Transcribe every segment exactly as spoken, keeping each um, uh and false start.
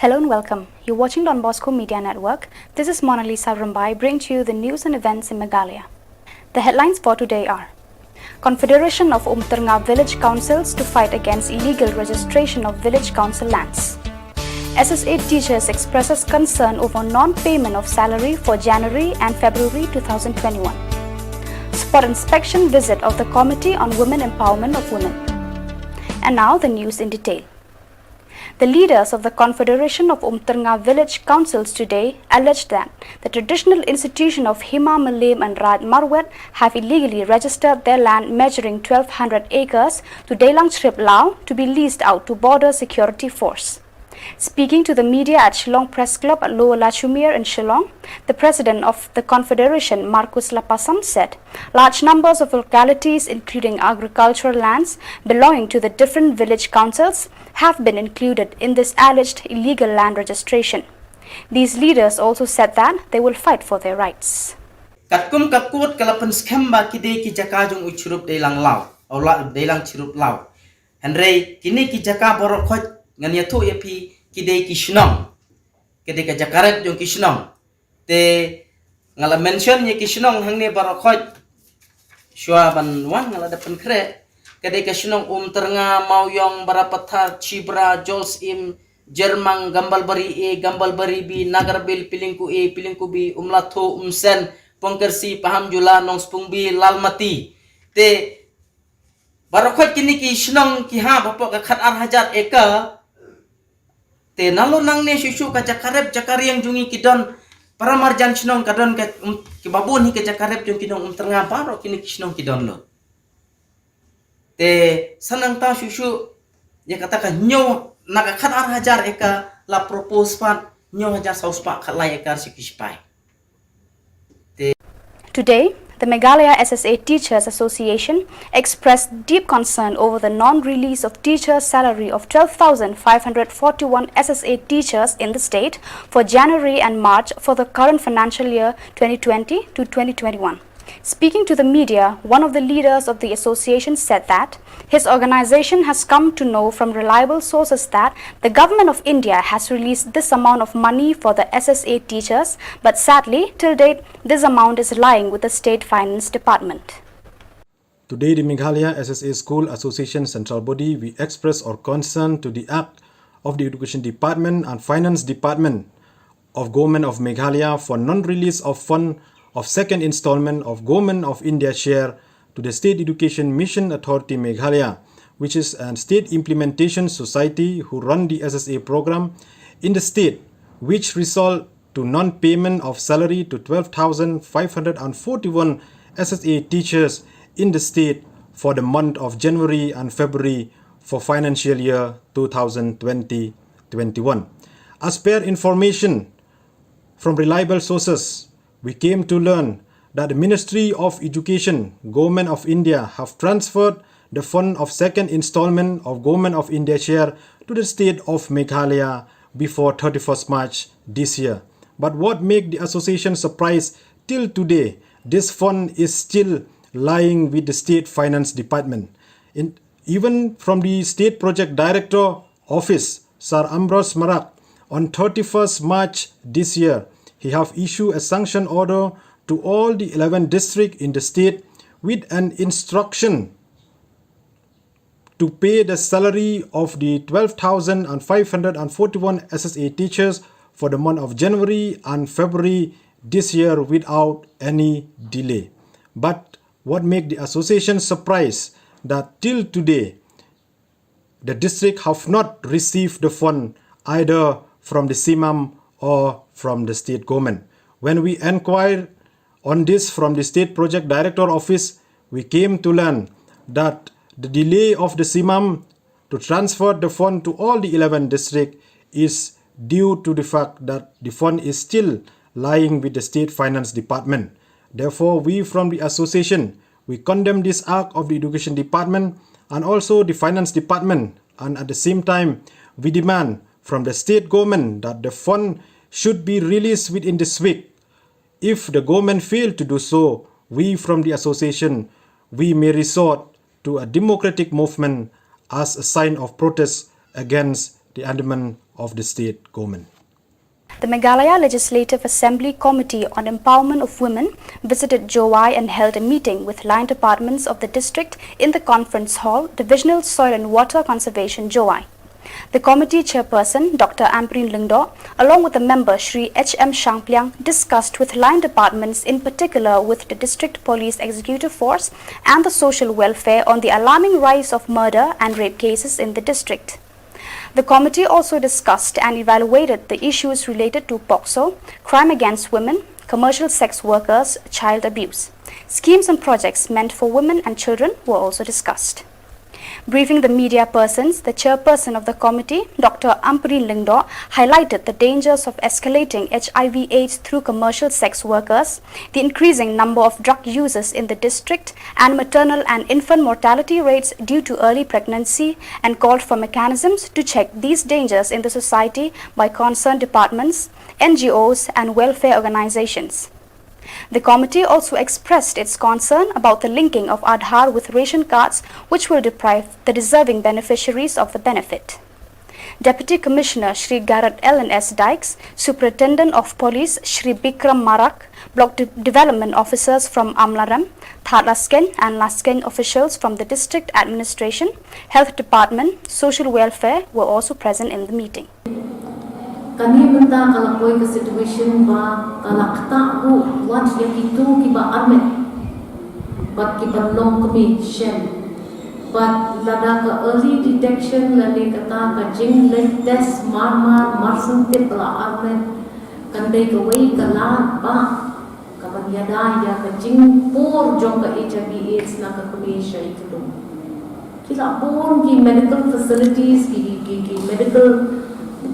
Hello and welcome. You're watching Don Bosco Media Network. This is Mona Lisa Rumbai bringing to you the news and events in Meghalaya. The headlines for today are: Confederation of Umturnga Village Councils to fight against illegal registration of village council lands. S S A teachers expresses concern over non-payment of salary for January and February two thousand twenty-one. Spot inspection visit of the Committee on Women Empowerment of Women. And now the news in detail. The leaders of the Confederation of Umturnga Village Councils today alleged that the traditional institution of Hima Mylliem and Raij Marwet have illegally registered their land measuring twelve hundred acres to Deilang Chrip Lao to be leased out to Border Security Force. Speaking to the media at Shillong Press Club at Lower Lachumere in Shillong, the president of the Confederation, Marcus Lapasam, said large numbers of localities, including agricultural lands belonging to the different village councils, have been included in this alleged illegal land registration. These leaders also said that they will fight for their rights. Katkum ka kot ka la pynskhem ba ki dei ki jaka jong u Chirup Deilang Lao, u la Deilang Chirup Lao. Hynrei kine ki jaka baroh khoit ngan ïathuh ïa phi ki dei ki shnong. Ki dei ka jaka rep jong ki shnong. Te nga la mention ïa ki shnong hangne baroh khoit. Shuwa ban wan nga la da pynkhreh. Ka dei ka shnong Umturnga, Mawiong, Barapathar, Chibra, Jolsyiem, Jermang, Gambalbari A, Gambalbari B, Nagarbil, Pilingku A, Pilingku B, Umlatho, Umsen, Pongkersi, Pahamjula, Nongspung B, Lalmati. Te baroh khoit kine ki shnong ki hap hapoh ka khatar hajar acre. Te nalor nangne shuh shuh ka jaka rep jaka riang jong ngi ki don, para marjan shnong ka don ka, um, ki babun hi ka jaka rep jong ki nong Umturnga, baroh kine ki shnong ki don lut. Te sa nangta shuh shuh ïa kata ka hynñiew, na ka khatar hajar acre la propose pat hynñiew hajar saw spah khatlai acre sha ki shipai. Today, the Meghalaya S S A Teachers Association expressed deep concern over the non-release of teachers' salary of twelve thousand five hundred forty-one S S A teachers in the state for January and March for the current financial year twenty twenty to twenty twenty-one. Speaking to the media, one of the leaders of the association said that his organization has come to know from reliable sources that the Government of India has released this amount of money for the S S A teachers, but sadly, till date, this amount is lying with the State Finance Department. Today, the Meghalaya S S A School Association Central Body, we express our concern to the Act of the Education Department and Finance Department of Government of Meghalaya for non-release of fund of second installment of Government of India share to the State Education Mission Authority Meghalaya, which is a state implementation society who run the S S A program in the state, which result to non-payment of salary to twelve thousand five hundred forty-one S S A teachers in the state for the month of January and February for financial year two thousand twenty twenty-one. As per information from reliable sources, we came to learn that the Ministry of Education, Government of India, have transferred the fund of second installment of Government of India share to the state of Meghalaya before thirty-first March this year. But what make the association surprised, till today, this fund is still lying with the State Finance Department. In, even from the State Project Director Office, Sir Ambrose Marak, on thirty-first March this year, he have issued a sanction order to all the eleven district in the state with an instruction to pay the salary of the twelve thousand five hundred forty-one S S A teachers for the month of January and February this year without any delay. But what make the association surprised that till today, the district have not received the fund either from the CMAM or from the state government. When we inquire on this from the State Project Director Office, we came to learn that the delay of the CMAM to transfer the fund to all the eleven district is due to the fact that the fund is still lying with the State Finance Department. Therefore, we from the association, we condemn this act of the Education Department and also the Finance Department, and at the same time, we demand from the state government that the fund should be released within this week. If the government fail to do so, we from the association, we may resort to a democratic movement as a sign of protest against the abandonment of the state government. The Meghalaya Legislative Assembly Committee on Empowerment of Women visited Jowai and held a meeting with line departments of the district in the conference hall, Divisional Soil and Water Conservation, Jowai. The committee chairperson, Doctor Ampareen Lyngdoh, along with the member Shri H M Shangpliang, discussed with line departments, in particular with the District Police Executive Force and the social welfare, on the alarming rise of murder and rape cases in the district. The committee also discussed and evaluated the issues related to POCSO, crime against women, commercial sex workers, child abuse. Schemes and projects meant for women and children were also discussed. Briefing the media persons, the chairperson of the committee, Doctor Ampareen Lyngdoh, highlighted the dangers of escalating H I V AIDS through commercial sex workers, the increasing number of drug users in the district, and maternal and infant mortality rates due to early pregnancy, and called for mechanisms to check these dangers in the society by concerned departments, N G Os, and welfare organizations. The committee also expressed its concern about the linking of Aadhaar with ration cards, which will deprive the deserving beneficiaries of the benefit. Deputy Commissioner Shri Garod L and S Dykes, Superintendent of Police Shri Bikram Marak, Block De- Development Officers from Amlarem, Thadlaskein and Laskein officials from the District Administration, Health Department, Social Welfare were also present in the meeting. Kane mynta ka la poi ka situation ba ka la ktah ruh wat ïa kito kiba armet bad kiba long kmie shen. Bad lada ka early detection lane kata ka jingleit test mar mar mar sngewtip ba la armet kan dei kawei ka lad ba kaban ïada ïa ka jingpur jong ka H I V AIDS na ka kmie sha i khlum. Ki la bun ki medical facilities, ki, ki, ki medical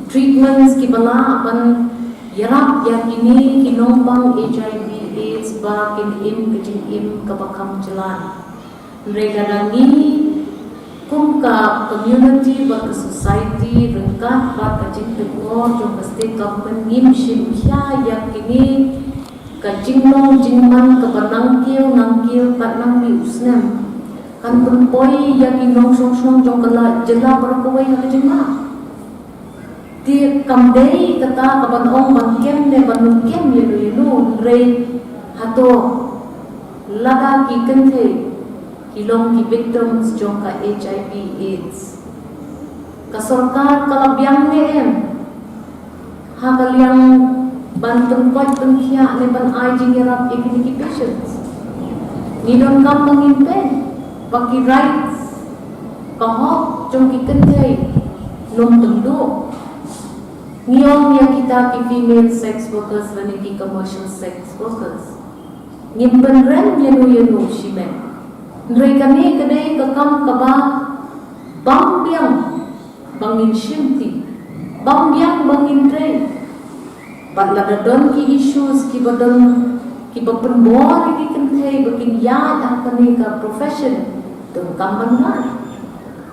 treatments kiba lah ban ïarap ïa kine ki nongbang H I V AIDS ba kin im ka jingim kaba kham jlan. Hynrei lada ngi kum ka community bad ka society ryngkat bad ka jingtyrkhong jong ka state government ngim shim khia ïa kine ka jinglong jingman kaba nangkiew nangkiew kat nangmih u snem kan pynpoi ïa ki nongshong shnong jong ka la jylla baroh kawei ha ka jingma. Te kam dei kata kaban ong ban kem ne ban kem ïa no ïa no, hynrei hato lada ki kynthei ki long ki victims jong ka H I V AIDS, ka sorkar ka la biang ne em ha ka liang ban pynkoit pynkhiah ne ban ai jingïarap ïa kine ki patients? Ngi donkam ba ngin peit ba ki rights, ka hok jong ki kynthei nym tymduh. Ngi ong ïa kita ki female sex workers lane ki commercial sex workers, ngim pynrem ïa no ïa no shimet. Hynrei kane ka dei ka kam kaba bym biang ba ngin shimti, bym biang ba ngin trei. Bad lada don ki issues kiba don kiba pynbor ïa ki kynthei ba kin ïaid ha kane ka profession, donkam ban rai,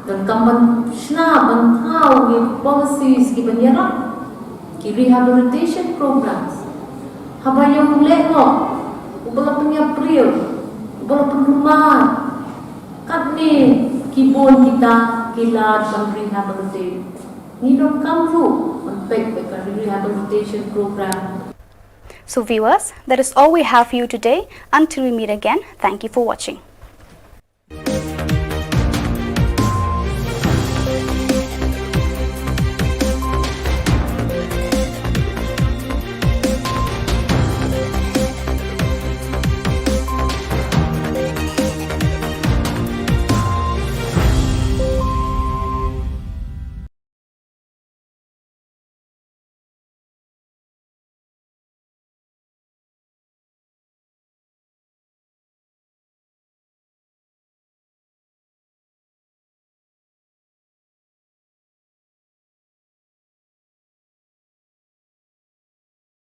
donkam ban shna ban thaw ïa ki policies kiban ïarap, ki rehabilitation programs. Haba ïa u lehnoh uba la pynïapriw, uba la pynrumar, katne ki bun kita ki lad ban rehabilitate. Ngi donkam ruh ban peit ba ka rehabilitation program. So viewers, that is all we have for you today. Until we meet again, thank you for watching.